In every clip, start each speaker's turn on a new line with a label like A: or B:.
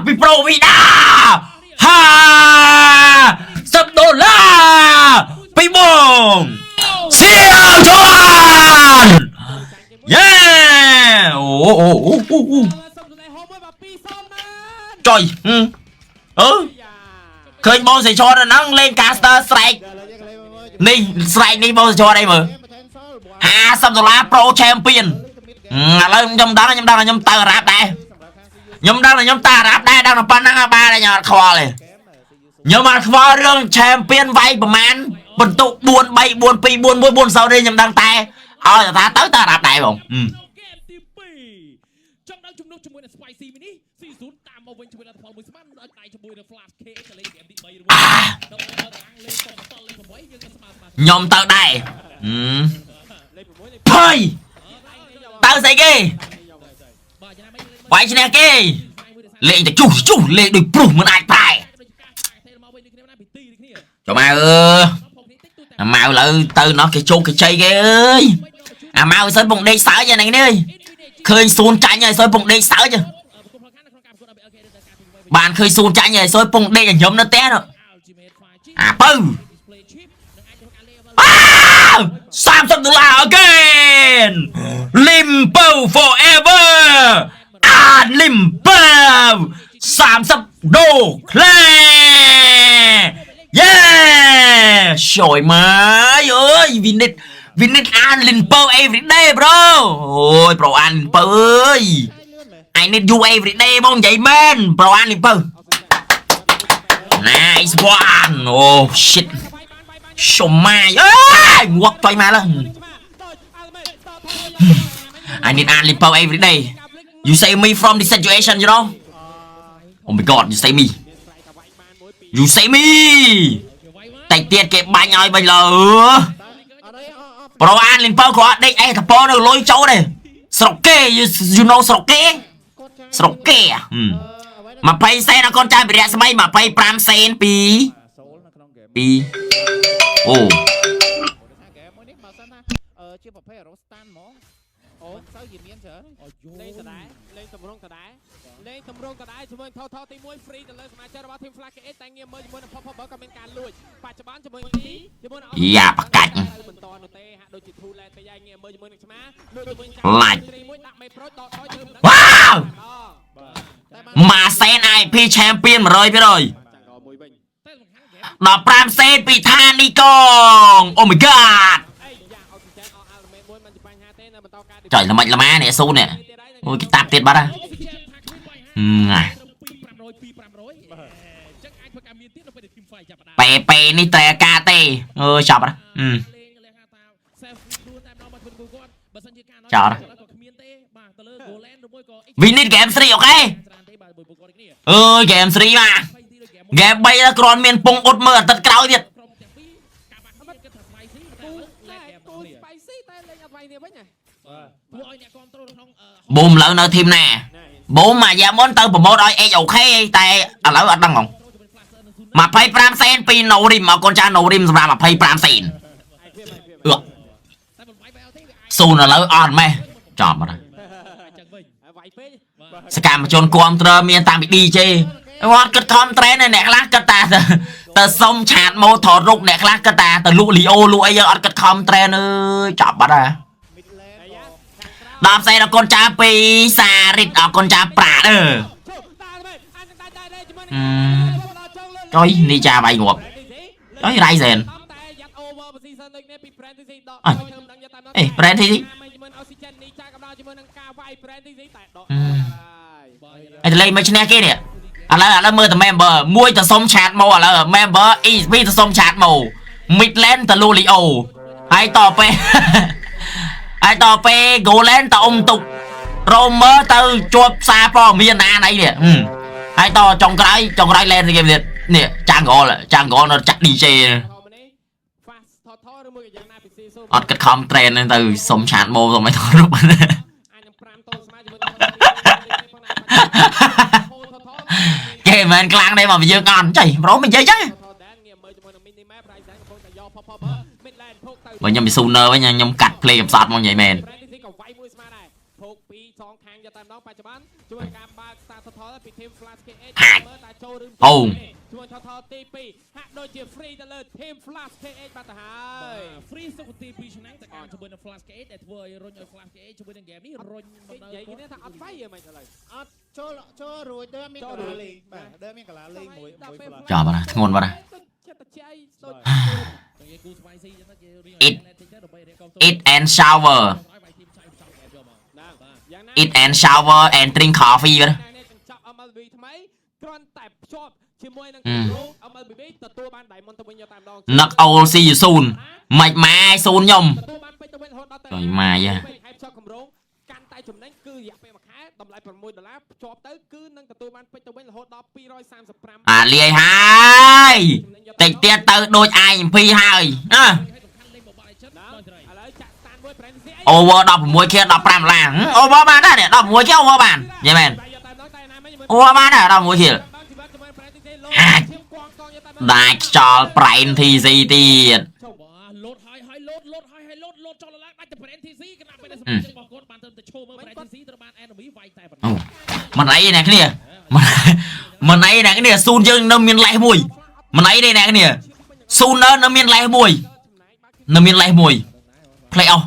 A: ពី Pro Vida 50ដុល្លារពីបងសៀវជន់យេអូអូអូអូអូ
B: សុំស្នេហ៍មួយបាទ2-0មែន
A: ចុយហឹមអឺឃើញបងសេចរនៅហ្នឹងលេង caster ស្រែកនេះស្រែកនេះបងសេចរអីមើល50ដុល្លារ Pro Champion ឥឡូវខ្ញុំដឹងខ្ញុំដឹងខ្ញុំទៅអារ៉ាប់ដែរខ្ញុំដឹងថាខ្ញុំទៅអារ៉ាប់ដែរដឹងតែប៉ុណ្ណឹងបានខ្ញុំអត់ខ្វល់ទេខ្ញុំអត់ខ្វល់រឿង Champion វាយប្រមាណបន្ទុក4 3 4 2 4 1 4 0ទេខ្ញុំដឹងតែឲ្យតែថាទៅទៅអារ៉ាប់ដែរបង
C: ហ្គេមទី2ចង់ដល់ជំនួសជាមួយនឹង Spicy មីនេះ C0 តាមមកវិញជាមួយលទ្ធផលមួយស្មានដល់ដៃជាមួយនឹង Flash K ទៅលេងហ្គេមទី3រួចដល់ដល់លេខ7លេខ8យើងក៏ស្មើស្មើ
A: ខ្ញុំទៅដែរហឹម
B: លេខ6លេខ
A: ភ័យទៅស្អីគេ
C: បាទយ៉ាងណាមិញ
A: វាយឈ្នះគេលេងតែជុះជុះលេងដូចព្រុសមិនអាចប្រែ
C: មកវិញដូចគ្នាណាពីទីដូចគ្នា
A: ចូលមកអើអាម៉ៅឥឡូវទៅណោះគេជោគគេជ័យគេអើយអាម៉ៅសិនពងដេកសើចហ្នឹងនេះអើយឃើញសួនចាញ់ហើយសុយពងដេកសើចបានឃើញសួនចាញ់ហើយសុយពងដេកញញឹមនៅផ្ទះនោះអាពៅអា30ដុល្លារ again Limpo forever អា Limpo 30ដុល្លារយេ ជួយមកអើយ we need we need អាន Limpo every day, bro. អូយ bro អាន Limpo អើយ I need you every day បងនិយាយមែន bro អាន Limpo nice one. Oh shit. សុំម៉ាយអើយងាប់ចុយមកឡើយ I need អាន Limpo every day. You save me from this situation. Oh my God, you save me, you save me. តិចទៀតគេបាញ់ឲ្យវិញលើ bro អានលិនពៅក៏អត់ដេកអេតប៉នៅលុយចូលទេស្រុកគេ you know ស្រុកគេស្រុកគេ20សេនអរគុណចាស់វិរៈស្មី25សេនពីពីអូ
D: ហ្គេមមួយនេះបើសិនណាជាប្រភេទ Hero Stand ហ្មងអូសូវជាមានច្រើន
B: លេងដដែលលេងតម្រងដដែលលេងតម្រងដដែលជាមួយថថទី1 free ទៅលើសមាជិករបស់ Team Flash KH តែងាយមើលជាមួយនឹង Pop Pop ក៏មានការលួចបច្ចុប្បន្នជាមួយទីជាមួយនឹង
A: យ៉ាបកាច់
B: បន្តនោះទេហាក់ដូចជា True Lane ទៅយ៉ាងងាយមើលជាមួយនឹងឆ្មាលួចជាមួយ
A: ឡាច់
B: មួយដាក់មេប្រូចដកថយជើង
A: វ៉ាវ
D: តែបាន
A: ម៉ាសេន IP Champion 100%
B: ចាំងមួយវិញ
C: តែសំខាន់ហ្គេម
A: 15សេនពីឋានីកង Oh my God.
B: អីយ៉ាងអុកស៊ីហ្សែនអស់អាល់មេមួយមិនជាបញ្ហាទេនៅបន្តការ
A: ចុយល្មិចល្មានេះស៊ូននេះអូយគេតាប់ទៀតបាត់ហ៎ហឹម
C: 2500 2500បាទអញ្ចឹងអាចធ្វើការមានទៀតនៅពេលដែល team fight ចាប់ផ្ដើម
A: ប៉េប៉េនេះត្រែការទេអើយចាប់ហ៎ហឹម
C: លេងលេងហៅថា self ខ្លួនតែម្ដងមកធ្វើគូគាត់បើសិនជាការ
A: ចោល
C: ក៏គ្មានទេបាទទៅលើ Golan ឬមួយក៏
A: We need game 3 okay?
C: ច្រើនទេបាទមួយពួកគាត់គ្នា
A: អើយ game 3បាទ game 3ដល់គ្រាន់មានពងអ៊ុតមើលអាទិត្យក្រោយទៀត
C: ក្រុមទាំងពីរការបាក់គ្នាគិតថា spicy តែ
B: គូ
C: លេ
B: តែ
C: ង
B: គូ
C: ហ្គេម
B: spicy តែលេងអត់វាយនេះវិញណា
C: ធ្វើឲ្យអ្នកគ្រប់គ្រងក្នុង
A: ប៊ូមឥឡូវនៅ team ណាប៊ូមមួយយ៉ាមុនទៅ promote ឲ្យ HOK តែឥឡូវអត់ដឹងហង25សេនពី Norim អរគុណចាស់ Norim សម្រាប់25សេនអឺ
C: តែមិនវាយបែរទេវាអាច
A: សូនឥឡូវអត់ម៉េះចប់បាត់ហើយ
C: ចឹងវិញ
B: វាយពេក
A: សកម្មជនគាំទ្រមានតាំងពី DJ គាត់គិតខំត្រេនអ្នកខ្លះគិតតាទៅសុំchat ម៉ូថតរូបអ្នកខ្លះគិតតាទៅលក់លីអូលក់អីយើងអត់គិតខំត្រេនអើយចប់បាត់ហើយ
D: mid lane ក៏
A: 10សេនអរគុណចាស់ពីសារិតអរគុណចាស់ប្រាតអឺចុយនេះចាវាយងាប់ចុយរ៉ៃសែន
B: តែយ៉ាត់ over position ដូចនេះពី Brand TC ដក
A: អើយអេ Brand TC
B: ជាមួយ Oxygen នេះចាកំដៅជាមួយនឹងការវាយ Brand TC តែដក
A: អីទៅលេងមកឈ្នះគេនេះឥឡូវឥឡូវមើលតែ member មួយទៅសុំ chat មកឥឡូវ member ESP ទៅសុំ chat មក Midland ទៅលូលីអូហើយតពេល ហើយតពេល Golan ទៅអ៊ំទុក Roamer ទៅជាប់សារព័ត៌មានណាណីនេះហឹមហើយតចុងក្រោយចុងក្រោយ lane គេទៀតនេះ Jungle Jungle នៅចាក់ DJ
B: Fast ថថឬមួយក៏យ៉ាងណាពី C សូ
A: អត់គិតខំ train ហ្នឹងទៅសុំ chat មកសុំឲ្យថតរូប
B: អាចនឹង5តូនស្មើជាមួយនឹងផងដែរ
A: គេមិនមែនខ្លាំងទេមកយើងអន់ចៃប្រូមិននិយាយចឹង
B: ថតដែនងាយមើលជាមួយនឹង mini map Ryzen កំពុងតែយក pop pop mid lane ភោគទៅ
A: បើខ្ញុំពី Sooner វិញខ្ញុំកាត់ play កំសត់មកនិយាយមែន
B: Brand ក៏វាយមួយស្មើដែរភោគពីរសងខាងយកតែម្ដងបច្ចុប្បន្ន ជួយការបើក Star Turtle ពី Team Flash KH
A: ហាច់
B: មើលតែចូលឬ
A: អូ
B: ជួយ Turtle ទី2ហាក់ដូចជា free ទៅលើ Team Flash KH បាត់ទៅហើយ
C: free សុខទី2ឆ្នាំតែការជាមួយនឹង Flash KH ដែលធ្វើឲ្យរុញឲ្យ Flash KH ជាមួយនឹង game នេះរុញមក
B: និ
C: ដល់
B: យាយគេថាអត់វាយហ្មងឥឡូវ
D: អត់ចូលចូលរួចដើមមានកលាលេងបាទដើមមានកលាលេងមួយមួយផ្លា
A: ចប់បាត់ធ្ងន់បាត់
B: ចិត្តតែជាយដូច
C: គេគូ spicy ចឹងទៅគេរៀងតិចទៅដើម្បីរៀបកំ
A: Eat and shower.
C: ឲ្យវាយ team ឆៃចង់យកមក
B: ណាយ៉ាងណា
A: Eat and shower and drink coffee បាត់
B: នេះកញ្ចប់ MLB ថ្មីគ្រាន់តែភ្ជាប់ជាមួយនឹង
A: អឺ
B: គម្រោង MLBB ទទួលបាន Diamond ទៅវិញយកតែម្ដង
A: នឹកអូលស៊ីសូនមិនម៉ាយសូនខ្ញុំ
B: ទទួលបានពេជ្រទៅវិញរហូតដល់ទៅ
A: ចុយម៉ាយហ៎
B: ពេជ្រហើយភ្ជាប់គម្រោងកាន់តែចំណេញគឺរយៈពេល1ខែតម្លៃ6ដុល្លារភ្ជាប់ទៅគឺនឹងទទួលបានពេជ្រទៅវិញរហូតដល់235
A: អាលាយហើយតិចទៀតទៅដូច IMP ហើយណា
C: ហើយសំខាន់លេងបបឲ្យចិត្តដល់ត្រី
B: ឥឡូវចាក់ស្តានមួយ Brand C
A: over 16 kill 15ដុល្លារ over បានដែរនេះ16 kill over បាននិយាយមែន over បានដែរ16 kill ហាច់ដាច់ខ្យល់ប្រែន TC ទៀត
C: បាទលោតហើយហើយលោតលោតហើយហើយលោតលោតចោលឡើងដាច់តែ Brand TC គណៈពេលដែលសមាជិករបស់គាត់បានត្រឹមតែឈោមើល Brand TC ត្រូវបាន enemy វាយតែប៉ុណ្ណោះ
A: មិនអីអ្នកគ្នាមិនមិនអីអ្នកគ្នាស៊ូនយើងនៅមានលេសមួយមិនអីទេអ្នកគ្នាស៊ូននៅមានលេសមួយនៅមានលេសមួយ play off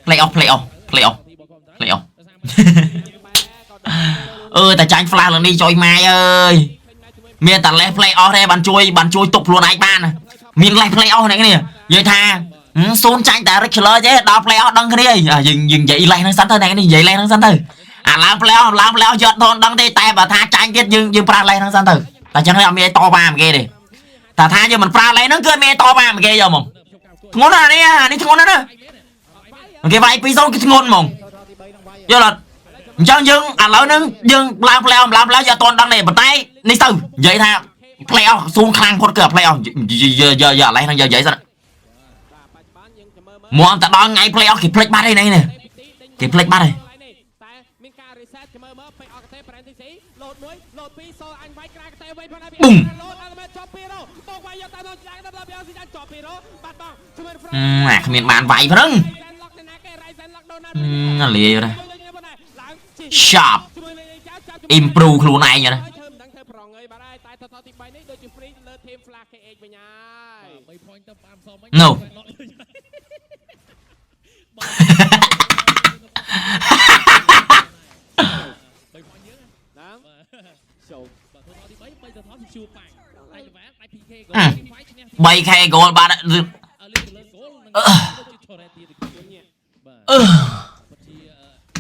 A: play off play off play off play off អឺតែចាញ់ flash ឡើងនេះចុយម៉ាយអើយមានតែលេស play off ទេបានជួយបានជួយទប់ខ្លួនឯងបានណាមានលេស play off អ្នកគ្នានិយាយថាស៊ូនចាញ់តែ regular ទេដល់ play off ដឹងគ្នាអីយើងយើងនិយាយលេសហ្នឹងសិនទៅអ្នកគ្នានិយាយលេសហ្នឹងសិនទៅអាឡើង play off ឡើង play off យកតនដឹងទេតែបើថាចាញ់ទៀតយើងយើងប្រើលេសហ្នឹងសិនទៅតែចឹងអត់មានអីតវ៉ាមកគេទេតែថាយើងមិនប្រើលេសហ្នឹងគឺអត់មានអីតវ៉ាមកគេយកហ្មងធ្ងន់ណាស់នេះអានេះធ្ងន់ណាស់ណាគេវាយ2-0គឺធ្ងន់ហ្មង
D: ទី3នឹងវាយ
A: យល់អត់អញ្ចឹងយើងឥឡូវហ្នឹងយើងឡើង play off ឡើង play off យកអត់ទាន់ដឹងទេប៉ុន្តែនេះទៅនិយាយថា play off ស៊ូនខ្លាំងផុតគឺ play off យកយកយកឥឡូវហ្នឹងយកនិយាយសិនមកតែដល់ថ្ងៃ play off គេភ្លេចបាត់ហើយនេះគេភ្លេចបាត់ហើយ
B: តែមានការ reset ចាំមើលមើលពេកអកតេប្រែនទី4លោត1លោត2សូលអញវាយក្រាកតេវិញផងដែរ
A: ប៊ុំ
B: លោតអត់មែនជាប់2រោបោកវាយយកតាមដល់ឆ្លាងដល់ដល់ស៊ីចាជាប់2រោបាត់បងជួយ
A: អឺអាគ្មានបានវាយផង
B: Ryzen lock ណាគេ Ryzen lock ដូណា
A: អឺលាយណា
B: ឡើង
A: Sharp improve ខ្លួនឯងណា
B: ធ្វើមិនដឹងធ្វើប្រងអីបាទហើយតែថតទី3នេះដូចជា free លើ team Flash KH វិញហើយ
C: 3 point ទៅបានសមមិញ
A: No.
C: 3 point យើង
B: ណា
C: បាទ
B: ចូល
C: បាទថតទី3 3ទៅថតជួប៉ាំងតែល្វាដាច់ PK ក៏
A: អឺ
C: វាយឈ្នះ
A: 3K goal បាន
C: អឺលេងទៅលើ goal នឹងដូចជា turret ទៀតដូចគ្នាបាទ
A: អឺ
C: ពិតជា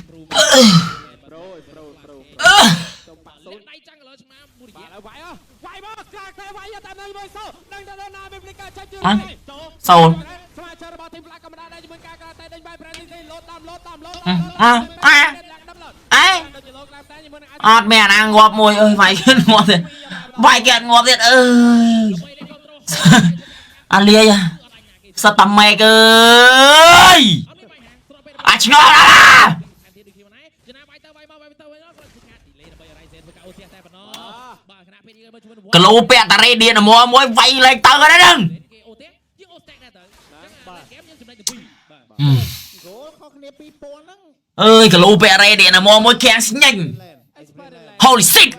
C: ប្រូ
B: ប្រូប្រូប្រូ
A: អឺ
B: ចូលបាក់សូ
C: លា
B: ន
C: ក់ដៃចាំងឥឡូវឆ្មាមួយរ
B: បាទ
C: យៈ
B: ហើយវាយអស់វាយមកក្រាកតែវាយតាមនៅមួយសូដឹងទៅដល់ណាវិញភ្លេចការចាច់ជឿចូល
A: សូល
B: ស្មារតីរបស់ team Flash ក៏មិនដែរជាមួយការក្រាតែដេញបាយប្រែនេះលោតតាមលោតតាមលោត
A: អអអអេ
B: ដូចជាលោកឡើងតែជាមួយនឹង
A: អត់មានអាណាងាប់មួយអើយវាយគេងាប់ទៀតវាយគេអត់ងាប់ទៀតអើយ
C: ដើម្បីលេង control
A: អាលាយសត្វតាម៉ែកអើយ
C: អត់មានបញ្ហាស្របពេល
A: អាឆ្ងល់ណាស់
C: ថែមទៀតដូចគ្នាដែរចំណាវាយទៅវាយមកវាយទៅវាយមកគាត់ធ្វើការ delay ដើម្បី Ryzen ធ្វើការអូផ្ទះតែប៉ុណ្ណោះបាទខណៈពេលនេះមើលជាមួយនឹង
A: គីឡូពាក់តារេឌៀនមួយមួយវាយលេងទៅហ្នឹង
C: គេអូផ្ទះយើងអូ stack ដែរទៅអញ្ចឹងហ្គេមយើងចំណេញទៅ2បាទ
D: ហ្គោលខុសគ្នា2000ហ្នឹង
A: អើយគីឡូពាក់រេឌៀនមួយមួយខាំងស្ញិញ Holy shit.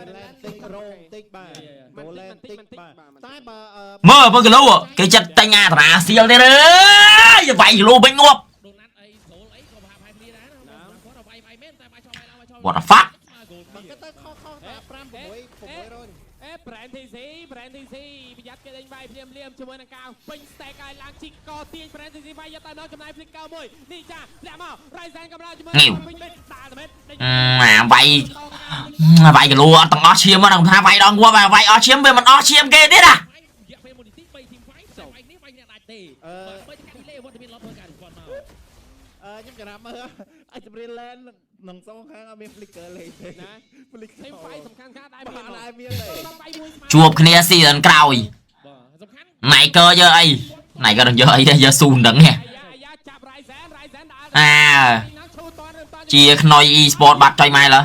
D: តិចរោងតិចបាទហ្គោលឡែនតិចបាទតែបើ
A: មើលមើលគីឡូគេចិត្តតែញអាតារាសៀលទៀតអើយវាយគីឡូវិញងាប់
C: ដូណាត់អីស្រូលអីក៏ប្រហាក់ប្រហែលគ្នាដែរណាគាត់វាយវាយមែនតែវាយចោលវាយឡើងវាយចោល
A: What the fuck?
D: បើគិតទៅខុសខុសតែ5 6 600
B: អេ brand TC brand TC ប្រយ័ត្នគេដេញវាយភ្លាមភ្លាមជាមួយនឹងការពេញ stack ឲ្យឡើងជីកកទាញ brand TC វាយយកតែដល់ចំណាយ flicker មួយនេះចាលាក់មក Ryzen កំឡោជាមួយពេញពេញដាល់តែមែន
A: អាវាយវាយគីឡូអត់ទាំងអស់ឈាមហ្នឹងថាវាយដល់ងាប់វាយអស់ឈាមវាមិនអស់ឈាមគេទៀតណា
C: រយៈពេលមួយនាទី3 team fight តែវាយនេះវាយអ្នកដាច់ទេបាទបីតែការ delay វត្តមានឡប់ធ្វើការ respond មក
D: អឺខ្ញុំចំណាំមើលអញជម្រាបឡែននឹងសងខាងអត់មាន flicker លេងទេ
B: ណា
D: flicker
B: team fight សំខាន់ខាងដែរ
D: បាទ
B: មាន
D: ដែរមានទេ
B: វាយមួយស្មើ
A: ជួបគ្នា season ក្រោយ
C: បាទសំខាន់
A: ណៃកើយកអីណៃក៏នឹងយកអីដែរយកស៊ូនដឹងហ៎
B: អាយ៉ាចាប់ Ryzen Ryzen ដើរ
A: អា
B: នឹងឈូតនតន
A: ជាខ្នុយ e-sport បាត់ចុយម៉ែលើ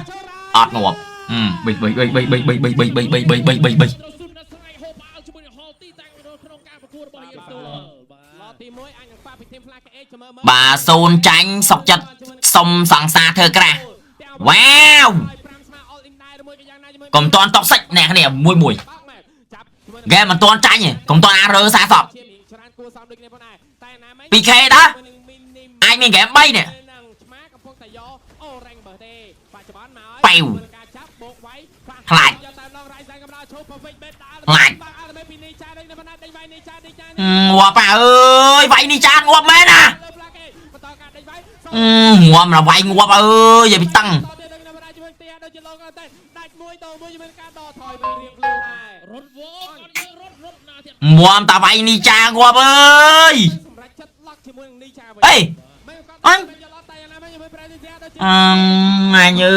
A: អត់ងាប់3 3 3 3 3 3 3 3 3 3 3 3 3
C: ត្រូវស៊ូនដល់ស្ងាយហូបអាល់ជាមួយនឹងហលទីតាំងក្នុងការប្រកួតរបស់យើងផ្ទាល់បាទ
B: ឡទី1អញនឹងប៉ះពី team Flash KH ចាំមើលមើល
A: បាទសូនចាញ់សុកចិត្តសុំសង្សារធ្វើក្រាស់វ៉ាវ
B: 5
A: កុំតន់ toxic អ្នកគ្នាមួយមួយហ្គេមមិនតន់ចាញ់ទេកុំតន់អារើសាសព 2K ដែរអាចមានហ្គេម3នេះ
B: កំពុងតែយកអូរ៉េងបើទេបច្ចុប្បន្នមក
A: ប៉ែវ
B: ការចាប់បោកវាយ
A: ខ្លាច
B: យកតាមឡងរ៉ៃសែនកំដៅឈប់ perfect bet ដើ
A: ខ្លាច
B: បាក់អត់មេពីនេះចាដូចនៅបណ្ណាដេញវាយនេះចាដេញចា
A: ងាប់អើយវាយនេះចាងាប់មែនណា
B: លើផ្លាកគេបន្តការដេញវាយ
A: អឺងាប់ណាវាយងាប់អើយយាយពីតឹង
B: តទៀតដូចនៅបណ្ណាជាមួយផ្ទះដូចជាឡងអត់តែដាច់មួយតមួយជាមួយការដកថយវិញរៀងខ្លួនដែរ
C: រត់វោគាត់យើងរត់រត់ណាទៀត
A: ងាប់តាវាយនេះចាងាប់អើយ
B: សម្រាប់ចិត្តឡុកជាមួយនឹងនេះចាវិញ
A: អេ
B: មិនគាត់
A: អញ
B: យកឡុកតែយ៉ាងណាមិនជាមួយប្រេស៊ីដូចជា
A: អឺអញអើ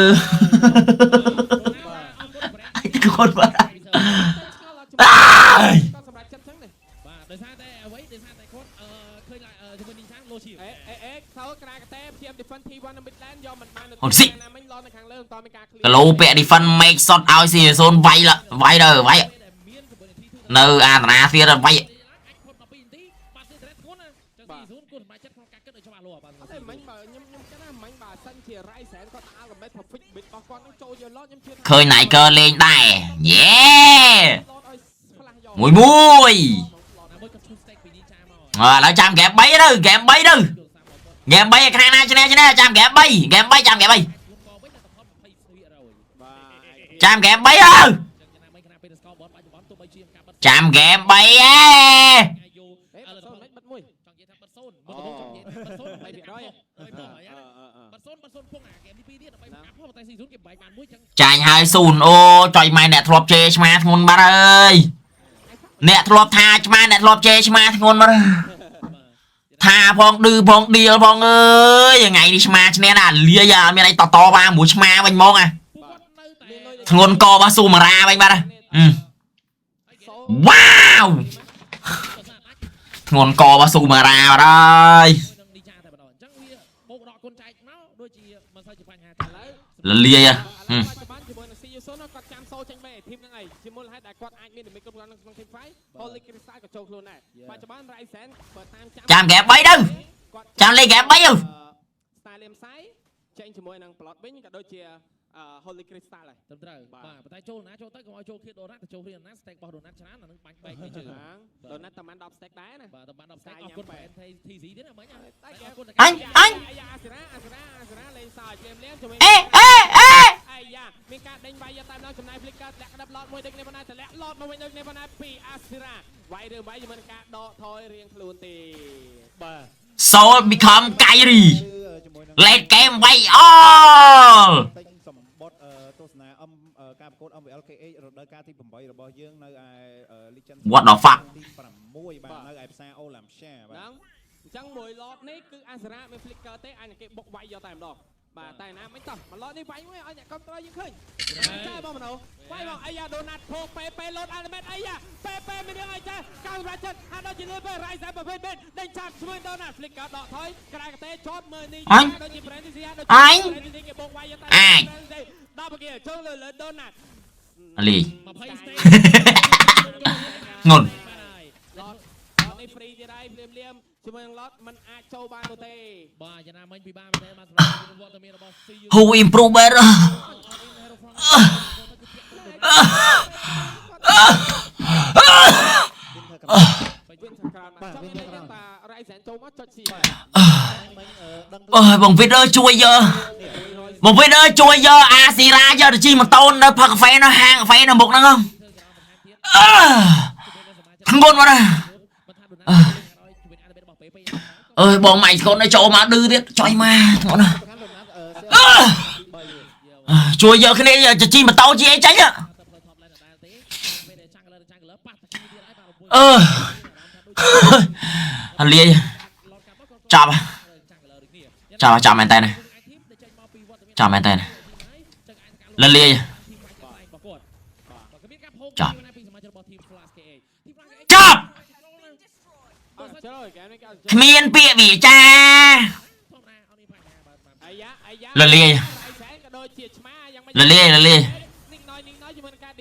A: យកូនបាត់
B: តែឆ្ងល់អត់ជាមួយ
A: អើយ
B: គាត់សម្រាប់ចិត្តចឹងនេះ
C: បាទដោយសារតែអ្វីដោយសារតែគាត់អឺឃើញជាមួយនីសាងលោឈី
B: អេអេអេសោក្រាកតេព្យាម defend T1 នៅ midland យកមិនបាន
A: ហូតស៊ី
B: ណាមិញឡនៅខាងលើមិនតមានការ clear
A: គីឡូពាក់ defend make shot ឲ្យ C0 វាយលវាយទៅវាយ
C: មានជាមួយនឹង T2
A: នៅអាតាណាទៀតវាយ
C: អាចផុត12នាទីបាទស៊ីត្រេតធ្ងន់ណាចឹង C0 គួរសម្រេចចិត្តក្នុងការគិតឲ្យច្បាស់លាស់បាទ
B: អត់ទេមិញបើខ្ញុំខ្ញុំគិតថាមិញបើសិនជា Ryzen គាត់ ultimate perfect bit របស់គាត់នឹងចូលយក lot ខ្ញុំជឿថា
A: ឃើញ Niker លេងដែរយេ
B: lot ឲ្យ flash យក
A: មួយមួយ
C: ណាមួយគាត់ឈូ stack ពីនីចាមក
A: អឥឡូវចាំហ្គេម3ទៅហ្គេម3ទៅហ្គេម3ឲ្យខាងណាឈ្នះឈ្នះចាំហ្គេម3ហ្គេម3ចាំហ្គេម3
C: កវិញតែផល20ស្វីរយ
A: ចាំហ្គេម3អើ
C: ចឹងណាមិញខណៈពេល score បនបច្ចុប្បន្នទោះបីជាការបិទ
A: ចាំហ្គេម3អេ
C: យក
B: អេបិទសូនមិនបិទមួយ
C: ចង់និយាយថាបិទសូនមុនដំបូងចង់និយាយថាបិទសូនដើម្បី
B: 3%
C: អឺបិទសូនបិទសូនពងអាហ្គេមទី2ទៀតដើម្បីបង្កាប់ផងតែស៊ីសូនគេបែកបានមួយចឹង
A: ចាញ់ហើយសូនអូចុយម៉ែអ្នកធ្លាប់ជេរឆ្មាធ្ងន់បាត់ហើយអ្នកធ្លាប់ថាឆ្មាអ្នកធ្លាប់ជេរឆ្មាធ្ងន់បាត់ហើយថាផងឌឺផងឌៀលផងអើយថ្ងៃនេះឆ្មាឈ្នះណាលាយអត់មានអីតតវ៉ាមួយឆ្មាវិញហ្មងអា
C: ពួកគាត់នៅតែ
A: ធ្ងន់ករបស់ស៊ូម៉ារ៉ាវិញបាត់ហើយអឺវ៉ាវធ្ងន់ករបស់ស៊ូម៉ារ៉ាបាត់ហើយ
C: នឹងនីចាតែម្ដងអញ្ចឹងវាបូកដកគុណចែកមកដូចជាមិនសូវជាបញ្ហាទេ
B: ឥឡូវ
A: លលាយហ៎
B: ឥឡូវបច្ចុប្បន្នជាមួយនឹង CU 0គាត់ចាំសូចេញបែធីមហ្នឹងឯងជាមូលហេតុដែលគាត់អាចមាននិមិត្តគ្រប់គ្រាន់នៅក្នុង team fight Holy Crystal ក៏ចូលខ្លួនដែរបច្ចុប្បន្ន Ryzen បើតាមចាំ
A: ចាំហ្គេម3ទៅ
B: គាត់
A: ចាំលេងហ្គេម3ទៅ
B: Style សៃចេញជាមួយនឹង plot វិញក៏ដូចជា Holy Crystal ដែរ
C: ត្រឹមត្រូវបាទប៉ុន្តែចូលណាចូលទៅកុំឲ្យចូលឃ្លាដូណាត់ទៅចូលឃ្លាណា stack របស់ដូណាត់ច្រើនអានឹងបាញ់បែកទៅជើង
B: ហ្នឹងដូណាត់តែបាន10 stack ដែរណា
C: បាទតែបាន10 stack អរគុណ TZ ទៀតណាមិញ
B: តែ
C: តែ
B: គេ
C: អរគុណ
A: អញអញ
B: អាយ៉ាអាសេរ៉ាអាសេរ៉ាអាសេរ៉ាលេងសើចភ្លាមៗជាមួយ
A: អេអេអេ
B: អាយ៉ាមានការដេញវាយយកតាមដងចំណាយ flicker លាក់ក្តាប់ឡតមួយដូចគ្នាប៉ុណ្ណាតម្លាក់ឡតមកវិញដូចគ្នាប៉ុណ្ណាពីអាសេរ៉ាវាយឬវាយជាមួយនឹងការដកថយរៀងខ្លួនទេ
C: បាទ
A: Soul become Kairi
D: គឺជាមួយនឹង
A: late game វាយ all
D: ទិញសម្បត្តិទស្សនា M ការប្រកួត MPL KH រដូវកាលទី8របស់យើងនៅឯ Legend
A: What the fuck?
D: ទី6បាទនៅឯផ្សារអូឡាំសាបាទ
B: ហ្នឹងអញ្ចឹងមួយឡតនេះគឺអាសេរ៉ាមាន flicker ទេអាចនឹងគេបុកវាយយកតែម្ដងបាទតែណាមិនតោះមួយឡតនេះវាយមួយឲ្យអ្នកគ្រប់គ្រងយើងឃើញចាបងមនុស្សវាយបងអាយ៉ាដូណាត់ភោកពេពេឡតអាល់មេតអាយ៉ាពេពេមានរឿងអីចាកាសម្រាប់ចិត្តហាក់ដូចជាលឿនពេរ៉ៃសែប្រភេទបេដេញចាប់ឈ្មោះដូណាត់ flicker ដកថយក្រៅកតេជាប់មើលនេះ
A: អញ
B: ដូចជា Brand ស៊ីដូច
A: អញ
B: គេបុកវាយយកតែ
A: អាច
B: ដល់បគេចូលលើលើដូណាត់
A: លី
C: 20 stack
A: ងន់
B: ឡតឡតនេះ free ទៀតហើយភ្លាមភ្លាមជាមួយនឹងឡតมันអាចចូលបាននោះទេ
C: បាទយ៉ាងណាមិញពិបាកមែនទេបាទសម្រាប់វត្តមានរបស់ CU
A: Who improve better?
B: វិញខាងក្រោម
D: បាទ
B: ចង់
D: វិញខាងក្រោម
B: និយាយថា Ryzen ចូលមកចុចស៊ី
D: មិញដឹង
A: អើយបងវីតអើយជួយយើបងវីតអើយជួយយើអាស៊ីរ៉ាយកទៅជិះម៉ូតូនៅផឹកកាហ្វេនៅហាងកាហ្វេនៅមុខហ្នឹងហ៎អើធ្ងន់មកណាអើយបងម៉ៃស្កូននៅចូលមកឌឺទៀតចុយមកធ្ងន់ណាស់
D: ខាងដូណាត់
A: អើជួយយកគ្នាទៅជិះម៉ូតូជិះអីចេញហ៎អឺអាលាយចាប់ចាប់ចាប់មែនតើណាចាប់មែនតើណាលលាយចាប់ចាប់
B: អត់ចូលហ្គេមនេះគេអត់
A: គ្មានពាក្យវាចា
B: អាយ៉ាអាយ៉ា
A: លលាយ
B: Ryzen ក៏ដូចជាឆ្មាយ៉ាងម៉េច
A: លលាយលលាយ
B: និចណយនិចណយជាមួយនឹងការ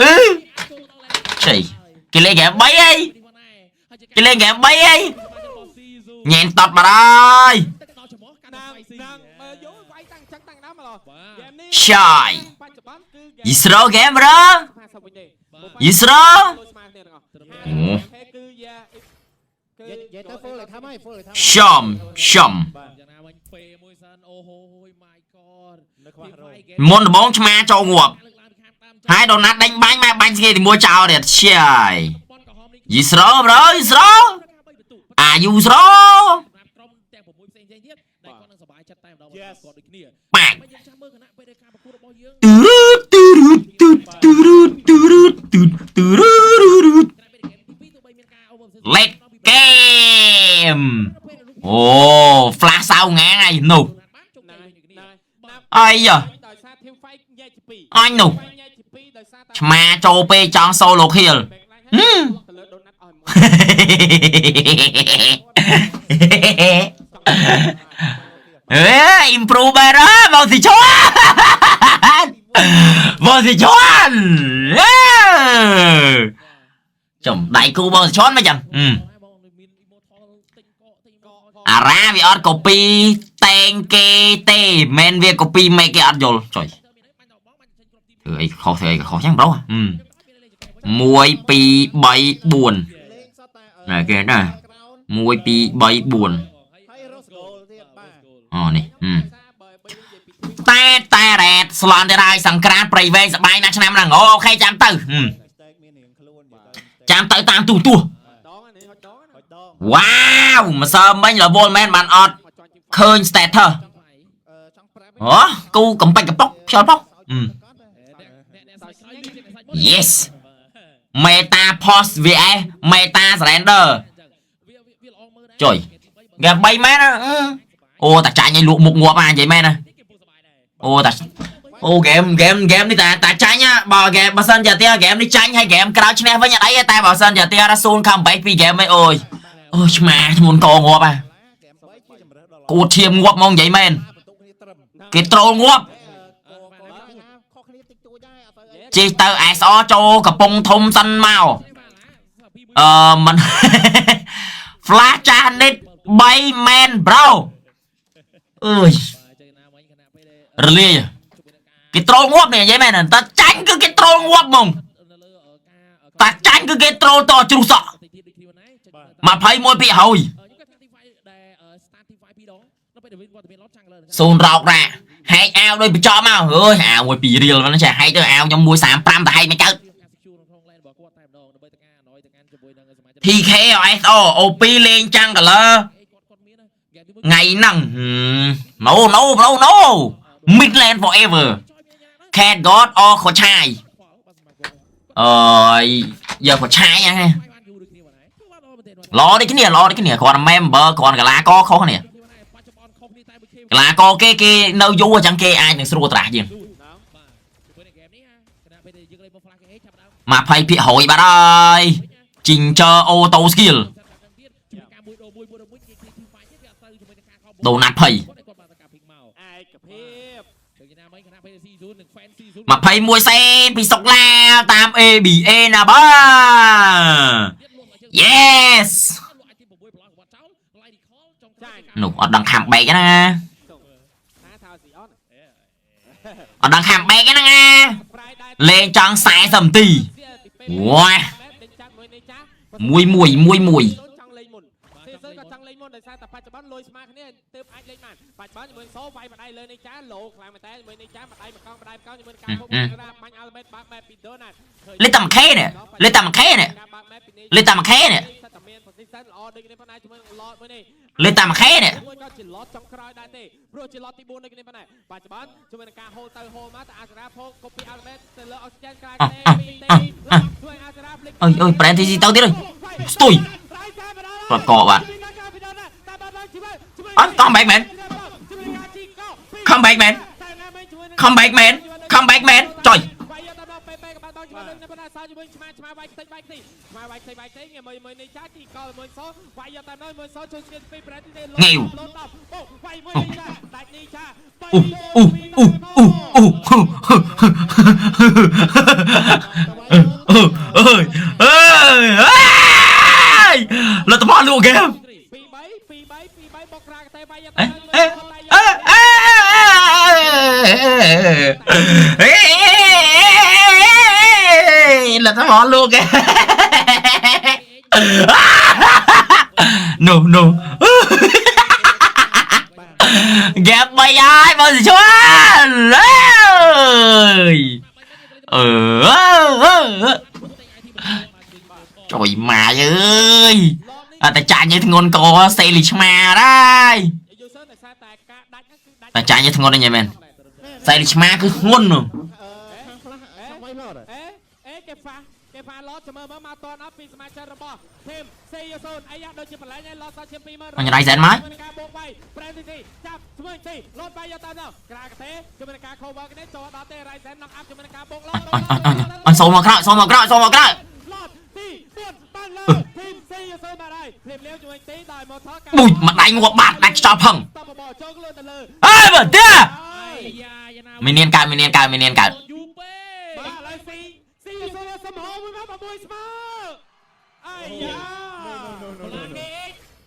A: អឺចៃគេលេងហ្គេម3អីគេលេងហ្គេម3អីញ៉ែនតតបាត់ហើយ
B: ណាងណាងមើលយកវាយតាំងចឹងតាំងដើមមកហ្គេមនេះ
A: Shy
B: បច្ចុប្បន្នគឺ
A: You throw game bro.
B: 50វិញទេ
A: You throw.
B: ស្មើគ្នាទាំងអស់
A: អូ
B: គឺយ៉ាគឺ
D: និយាយទៅ full ឲ្យថាម៉េច full ឲ្យថា
A: շամ շամ
C: យ៉ាងណាវិញពេមួយសិនអូហូយ my god
D: នៅខ្វះរោ
A: មុនដំបងឆ្មាចូលងាប់ហើយដូណាត់ដេញបាញ់ម៉ែបាញ់ស្គេទីមួយចោលទៀតឆាយ You throw bro, you throw. អា you throw.
C: សម្រាប់ក្រុមទាំង6ផ្សេងៗទៀតដែលគាត់នឹងសប្បាយចិត្តតែម្ដងគាត់ដូចគ្នា
A: បាច់
C: មិនយើងចាំមើលគណៈពេលដែលការប្រកួតរបស់យើង
A: ទូរូទូរូទូទូរូទូរូទូទូរូរូរូ
C: គណៈពេលហ្គេមទី2ទោះបីមានការ over
A: Let game អូ flash សៅងាងហើយនោះ
C: បានជោគជ័យដូចគ្នា
B: ណា
A: អីយ៉ា
B: ដោយសារ team fight ញែកជា2
A: អញនោះ
B: ញែកជា2ដោយសារតែ
A: ឆ្មាចូលពេលចង់ solo kill
B: ហឹមទៅលើដូណាត់អស់មួយ
A: អេ improve បែរមកស៊ីជន់មកស៊ីជន់អេចំដៃគូបងស៊ីជន់មកចាំ
C: បងមាន immortal ទិញកកទិញកក
A: អារ៉ាវាអត់កូពីតែងគេទេមិនវាកូពីមេគេអត់យល់ចុយធ្វើអីខុសធ្វើអីខុសចឹងប្រូ1 2 3 4
D: លេងសតតែ
A: ណែគេណា1 2 3 4
D: ហើយរស់ goal ទៀតបាទ
A: អូនេះតែតែរ៉េតស្លន់ទៀតហើយសង្ក្រានព្រៃវែងសបាយណាស់ឆ្នាំហ្នឹងអូខេចាំទៅ
D: ស្តេកមានរៀងខ្លួននិយាយទៅ
A: ចាំទៅតាមទូទួ
B: ដងនេះហុចដង
D: ហុចដង
A: វ៉ាវម្សិលមិញរវល់មែនបានអត់
B: មកចាញ់ team
A: ឃើញ status
D: ចង់ប្រាប់
A: អូគូកំពេចកំប៉ុកខ្យល់ប៉ុក Yes Meta post VS Meta surrender ចុយហ្គេម3មែនណាអូតាចាញ់ឲ្យលក់មុខងាប់អានិយាយមែនណាអូតាអូហ្គេមហ្គេមហ្គេមនេះតាតាចាញ់ណាបើហ្គេមបើសិនជាទៀតហ្គេមនេះចាញ់ហើយហ្គេមក្រោយឈ្នះវិញអត់អីទេតែបើសិនជាទៀតសូន comeback ពីហ្គេមឯងអូយអូឆ្មាធ្ងន់កងាប់អា
D: ហ្គេម3ជាជំរើសដ៏ល្អ
A: គួតឈាមងាប់ហ្មងនិយាយមែន
D: បន្ទុកគ្នាត្រឹម
A: គេត្រូលងាប់
D: កកខុសគ្នាតិចតួចដែរអត់ទៅអី
A: ជិះទៅ SR ចូលកំពង់ធំសិនមកអឺមិន Flash ចាស់និត3មែន bro អើយរលាយគេត្រូលងាប់នេះនិយាយមែនតែចាញ់គឺគេត្រូលងាប់ហ្មងតែចាញ់គឺគេត្រូលតជ្រុះសក់21ភាគហើយសូនរោករ៉ាហែកអាវដូចបញ្ចប់មកអើយអាវមួយពីររៀលហ្នឹងចេះហែកទៅអាវខ្ញុំ135តែហែកមិនកើត TK SO OP លេងចាំង color ថ្ងៃហ្នឹង No no bro no Midland forever Cat God or ខឆាយអើយយកខឆាយហ្នឹងល្អដូចគ្នាល្អដូចគ្នាគ្រាន់តែ member គ្រាន់កីឡាករខុសគ្នាកីឡាករគេគេនៅយូរអញ្ចឹងគេអាចនឹងស្រួលត្រាស់ជាង20ភាគរយបាត់ហើយ Ginger auto skill ដូណាត់ភ័យ
B: ឯកភាព
A: 21សេនពីសុកឡាវតាម ABA ណាបាទ Yes នោះអត់ដឹងខាំបែកណា
B: ថាថាស៊ីអន
A: អត់ដឹងខាំបែកហ្នឹងណា
B: ប្រាយដែរ
A: លេងចង់40នាទីវ៉ា
B: ដេញចាក់មួយនេះចា
A: មួយមួយមួយមួយ
B: ចង់លេងមុនសេសឺក៏ចង់លេងមុនដោយសារតែបច្ចុប្បន្នលុយស្មើគ្នាទើបអាចលេងបានបច្ចុប្បន្នជាមួយសូវាយម្ដាយលើនេះចាលោខ្លាំងមែនតើជាមួយនេះចាម្ដាយមួយកង់ម្ដាយមួយកង់ជាមួយការពុកបាញ់ ultimate បើក map ពីដូណាត់
A: លេងតែមួយខេនេះលេងតែមួយខេនេះ
B: បើក map ពីនេះ
A: លេងតែមួយខេនេះ
B: តែមាន position ល្អដូចគ្នាប៉ុណ្ណាជាមួយនឹង lot មួយនេះ
A: លេងតែមួយខេនេះ
B: មួយក៏ជា lot ចុងក្រោយដែរទេព្រោះជា lot ទី4ដូចគ្នាប៉ុណ្ណាបច្ចុប្បន្នជាមួយនឹងការហូលទៅហូលមកតែអាសារ៉ាផូ copy ultimate ទៅលើ oxygen ក្រៅ
A: អ่ะអ่ะអ่ะអ่ะ
B: ជួយអាសារ៉ា flick
A: អើយអើយប្រែនទីស៊ីទៅទៀតអើយស្ទុយ រត់កបាទអត់ come back មែន come back មែន come back មែន come back មែនចុយ
B: បងជាមួយនឹងបណ្ដាសាជាមួយឆ្មាឆ្មាវាយខ្ទេចវាយខ្ទេចឆ្មាវាយខ្ទេចវាយខ្ទេចមួយមួយនេះចាគីកលមួយសវាយយកតែមួយសជួយស្គីពីប្រែទីទេលូត10អូវាយមួយនេះចាដាច់នេះចា
A: អូអូអូអូអូអើអើយអើយអើយលទ្ធផលលក់ហ្គេម
B: 2 3 2 3 2 3បុកក្រាកតែវាយយក
A: អេ
B: តែ
A: អេអេអេអេលទ្ធផលលក់ហ្គេម no no ហ្គេមបីហើយបងសុជនអើយអឺចុយម៉ាយអើយអត់តែចាញ់ឲ្យធ្ងន់កសេលីឆ្មាដែរ
B: យូសឺតែសារតែការដាច់ហ្នឹងគឺដាច់
A: តែចាញ់ឲ្យធ្ងន់ហ្នឹងមែនសេលីឆ្មាគឺធ្ងន់នោះ
D: អឺខាងខ្លះចង់វាយឡត
B: អេអេគេហ្វាគេហ្វាឡតចាំមើលមើលមកតនអត់ពីសមាជិករបស់ធីមសេយសូនអាយ៉ាដូចជាបន្លែងឯឡតសជា20000
A: អញរៃសែនមក
B: ការបោកវាយប្រែនទីចាប់ស្មើទីលត់វាយយកតាមដល់ក្រាកទេជាមួយនឹងការ cover គ្នាចូលដល់ទេរៃសែន knock up ជាមួយនឹងការបោកលត់
A: អញអញអញអញសូមមកក្រោយសូមមកក្រោយសូមមកក្រោយ
B: លត់ទី4បានលើធីមសេយសូនបាទហើយភ្លាមលាវជាមួយទីដោយមកថកា
A: បុយម្ដាយងាប់បាត់ដាច់ខ្យល់ផឹង
B: តបបចូលខ្លួនទៅលើ
A: អើយបើទេ
C: អាយ៉ាយ៉ាណា
A: មីនានកើតមីនានកើតមីនានកើត
C: យូរពេក
B: បាទឥឡូវស៊ីស៊ីសូនសំហមួយមកមួយស្មើអាយ៉ា
C: ឡាគេ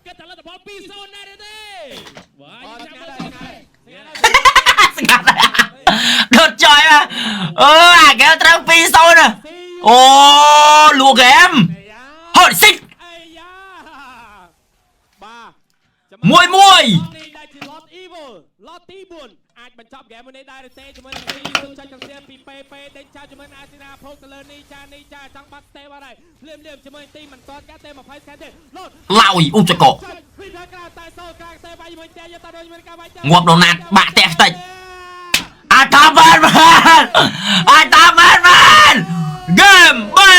C: គិតថាលទ្ធផល2-0ដែរទេបាទ
B: អត់
C: ចាំ
B: ស្ងាត់
C: មើល
B: ហើយ
A: ស្ងាត់ដុតចយអឺអាហ្គេមត្រូវ2-0ណាអូលក់ហ្គេមហត់សិច
B: អាយ៉ាបាទ
A: មួយមួយ
B: នេះដែលជា Lot Evil Lot ទី4អាចបញ្ចប់ហ្គេមមួយនេះដែរឬទេជាមួយនឹងទីសុំចាច់កង្សៀពី PP ដេញចោលជាមួយនឹងអាស៊ីណាភោគទៅលើនេះចានេះចាចង់បាត់ស្ទេបាត់ហើយភ្លាមភ្លាមជាមួយទីមិនតកាទេ20សែនទេ Lot
A: ឡោយឧបចក
B: ចុចពីខាងក្រៅតែសូក្រៅតែវាយមួយតែយកតដូចមានការវាយ
A: ងាប់ដូណាតបាក់ផ្ទះខ្ទេចអាចតាមបានបានអាចតាមបានបានហ្គេមបី